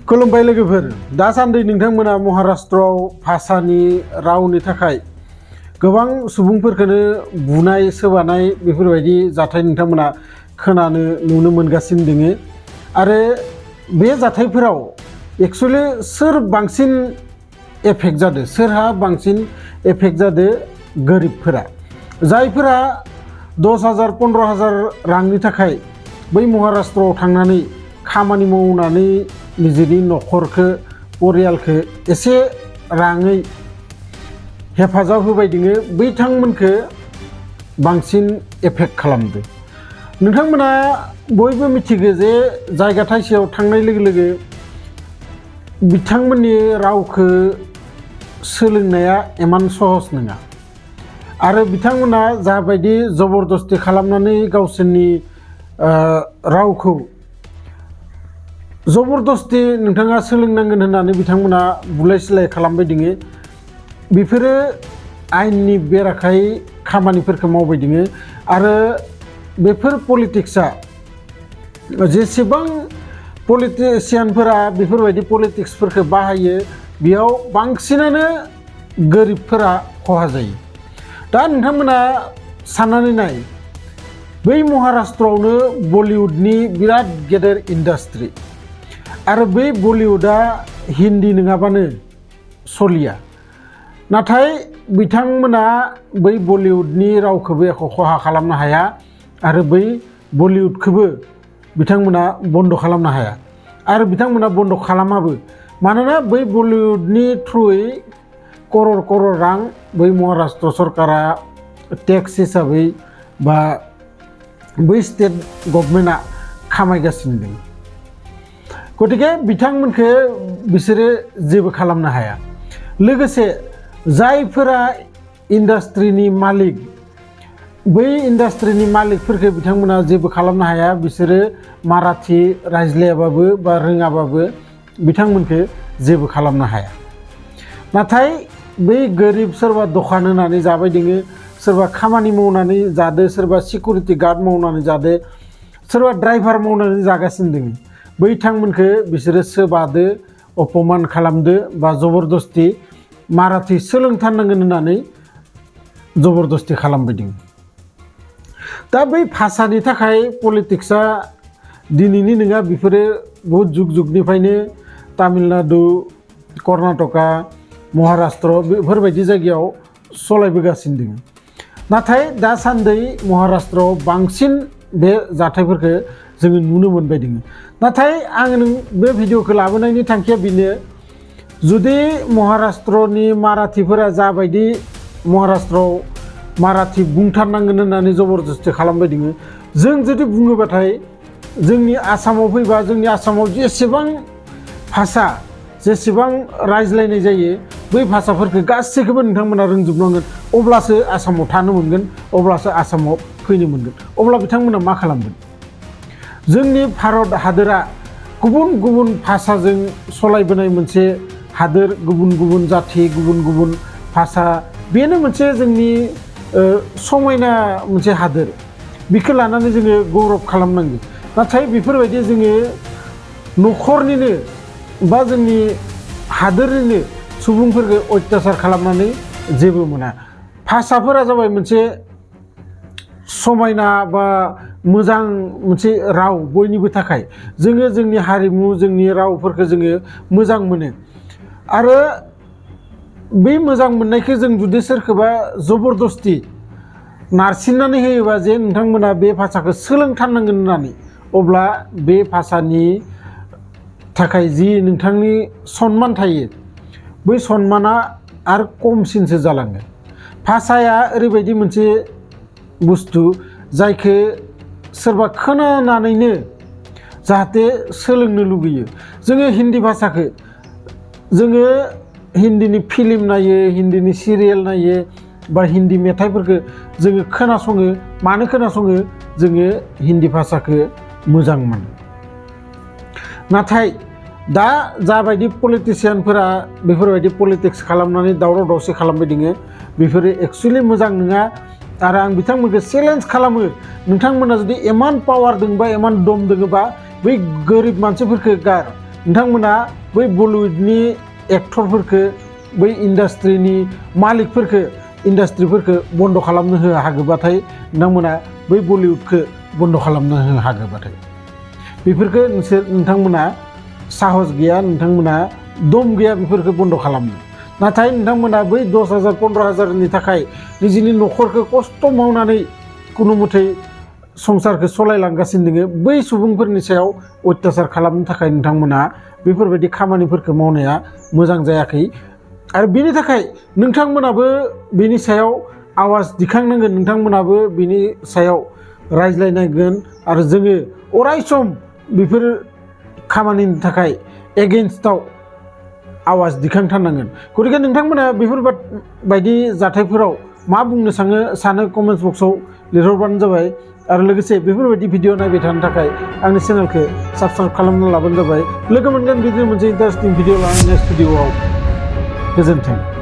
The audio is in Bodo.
खुलुमबाय लोगोफोर दासान्दि नोंथांमोना महाराष्ट्रआव भाषानि रावनि थाखाय गोबां सुबुंफोरखौनो बुनाय सोबानाय बेफोरबायदि जाथाय नोंथांमोना खोनानो नुनो मोनगासिनो दोङो आरो बे जाथायफोराव एक्चुअली सोर बांसिन एफेक्ट जादों सोरहा बांसिन एफेक्ट जादों गोरिबफोरा जायफोरा 10,000 15,000 रांनि थाखाय बै महाराष्ट्रआव थांनानै खामानि मावनानै निजेनि नखरखौ परियालखौ एसे राङै हेफाजाब होबाय दोङो बैथांमोनखौ बांसिन एफेक्ट खालामदों। नोंथांमोना बयबो मिथिगौ जे जायगा थाइसेयाव थांनाय लोगो लोगो बिथांमोननि रावखौ सोलोंनाया इमान सहज नङा आरो बिथांमोना जाबायदि जबरदस्ति खालामनानै गावसोरनि रावखौ जबरदस्ति नोंथाङा सोलोंनांगोन होननानै बिथांमोना बुलाय सिलाय खालामबाय दोङो बेफोरो आयेननि बेरेखायै खामानिफोरखौ मावबाय दोङो आरो बेफोर पलिटिक्सआ जेसेबां पलिटिशियानफोरा बेफोरबायदि पलिटिक्सफोरखौ बाहायो बेयाव बांसिनानो गोरिबफोरा खहा जायो। दा नोंथांमोना साननानै नाय बै महाराष्ट्रआवनो बलिउडनि बिराद गेदेर इन्डास्ट्रि आरो बै बलिउडा हिन्दी नङाबानो सलिया नाथाय बिथांमोना बै बलिउडनि रावखौबो एख' खहा खालामनो हाया आरो बै बलिउडखौबो बिथांमोना बन्द खालामनो हाया आरो बिथांमोना बन्द खालामाबो मानोना बै बलिउडनि थ्रुयै करर करर रां बै महाराष्ट्र सरकारा टेक्स हिसाबै बा बै स्टेट गभर्नमेन्टआ खामायगासिनो दं गतिके बिथांमोनखौ बिसोरो जेबो खालामनो हाया लोगोसे जायफोरा इन्डास्ट्रिनि मालिक बै इन्डास्ट्रिनि मालिकफोरखौ बिथांमोना जेबो खालामनो हाया बिसोरो माराठी रायज्लायाबाबो बा रोङाबाबो बिथांमोनखौ जेबो खालामनो हाया नाथाय बै गोरिब सोरबा दखान होनानै जाबाय दोङो सोरबा खामानि मावनानै जादो सोरबा सिकिउरिटि गार्ड मावनानै जादो सोरबा ड्राइभार मावनानै जागासिनो दोङो बैथांमोनखौ बिसोरो सोबादो अपमान खालामदो बा जबरदस्ति माराठी सोलोंथारनांगोन होननानै जबरदस्ति खालामबाय दोङो। दा बै भाषानि थाखाय पलिटिक्सआ दिनैनि नङा बेफोरो बहुत जुग जुगनिफ्रायनो तामिलनाडु कर्नाटका महाराष्ट्र बेफोरबायदि जायगायाव सलायबोगासिनो दङ नाथाय दासान्दि महाराष्ट्रआव बांसिन बे जाथायफोरखौ जोङो नुनो मोनबाय दङ नाथाय आं बे भिडिअखौ लाबोनायनि थांखिया बेनो जुदि महाराष्ट्रनि माराठीफोरा जाबायदि महाराष्ट्रआव माराठी बुंथारनांगोन होननानै जबरदस्ति खालामबाय दोङो जों जुदि बुङोबाथाय जोंनि आसामाव फैबा जोंनि आसामाव जेसेबां भाषा जेसेबां रायज्लायनाय जायो बै भाषाफोरखौ गासैखौबो नोंथांमोना रोंजोबनांगोन अब्लासो आसामाव थानो मोनगोन अब्लासो आसामाव फैनो मोनगोन अब्ला बिथांमोना मा खालामगोन जोंनि भारत हादोरा गुबुन गुबुन भाषाजों सलायबोनाय मोनसे हादोर गुबुन गुबुन जाथि गुबुन गुबुन भाषा बेनो मोनसे जोंनि समायना मोनसे हादोर बेखौ लानानै जोङो गौरब खालामनांगौ नाथाय बेफोरबायदि जोङो न'खरनिनो बा जोंनि हादोरनिनो सुबुंफोरखौ अत्याचार खालामनानै जेबो मोना भाषाफोरा जाबाय मोनसे समायना बा मोजां मोनसे राव बयनिबो थाखाय जोङो जोंनि हारिमु जोंनि रावफोरखौ जोङो मोजां मोनो आरो बे मोजां मोननायखौ जों जुदि सोरखौबा जबरदस्ति नारसिननानै होयोबा जे नोंथांमोना बे भाषाखौ सोलोंथारनांगोन होननानै अब्ला बे भाषानि थाखाय जि नोंथांनि सन्मान थायो बै सन्माना आरो खमसिनसो जालाङो भाषाया ओरैबायदि मोनसे बुस्थु जायखौ सोरबा खोनानानैनो जाहाथे सोलोंनो लुगैयो जोङो हिन्दी भाषाखौ जोङो हिन्दीनि फिल्म नायो हिन्दीनि सिरियेल नायो बा हिन्दी मेथाइफोरखौ जोङो खोनासङो मानो खोनासङो जोङो हिन्दी भाषाखौ मोजां मोनो नाथाय दा जाबायदि पलिटिशियानफोरा बेफोरबायदि पलिटिक्स खालामनानै दावराव दावसि खालामबाय दोङो बेफोरो एक्चुअलि मोजां नङा आरो आं बिथांमोनखौ चेलेन्ज खालामो नोंथांमोना जुदि इमान पावार दंबा इमान दम दङबा बै गोरिब मानसिफोरखौ गार नोंथांमोना बै बलिउडनि एक्टरफोरखौ बै इन्डास्ट्रिनि मालिकफोरखौ इन्डास्ट्रिफोरखौ बन्द' खालामनो होनो हागोबाथाय नोंथांमोना बै बलिउडखौ बन्द' खालामनो होनो हागोबाथाय बेफोरखौ नोंथांमोना साहस गैया नोंथांमोना दम गैया बेफोरखौ बन्द' खालामनो नाथाय नोंथांमोना बै 10,000 15,000नि थाखाय निजिनि न'खरखौ खस्थ' मावनानै कुनु मथे संसारखौ सलायलांगासिनो दोङो बै सुबुंफोरनि सायाव अत्याचार खालामनो थाखाय नोंथांमोना बेफोरबायदि खामानिफोरखौ मावनाया मोजां जायाखै आरो बेनि थाखाय नोंथांमोनाबो बेनि सायाव आवाज दिखांनांगोन नोंथांमोनाबो बेनि सायाव रायज्लायनांगोन आरो जोङो अराय सम बेफोर खामानिनि थाखाय एगेइनस्टआव आवाज दिखांथारनांगोन गतिके नोंथांमोना बेफोरबायदि जाथायफोराव मा बुंनो सानो कमेन्ट्स बक्सआव लिरहरबानो जाबाय आरो लोगोसे बेफोरबायदि भिडिअ नायबाय थानो थाखाय आंनि चेनेलखौ साबस्क्राइब खालामना लाबानो जाबाय लोगो मोनगोन बिदिनो मोनसे इन्टारेस्टिं भिडिअ लानानै नेक्स्ट भिडिअआव गोजोन्थों।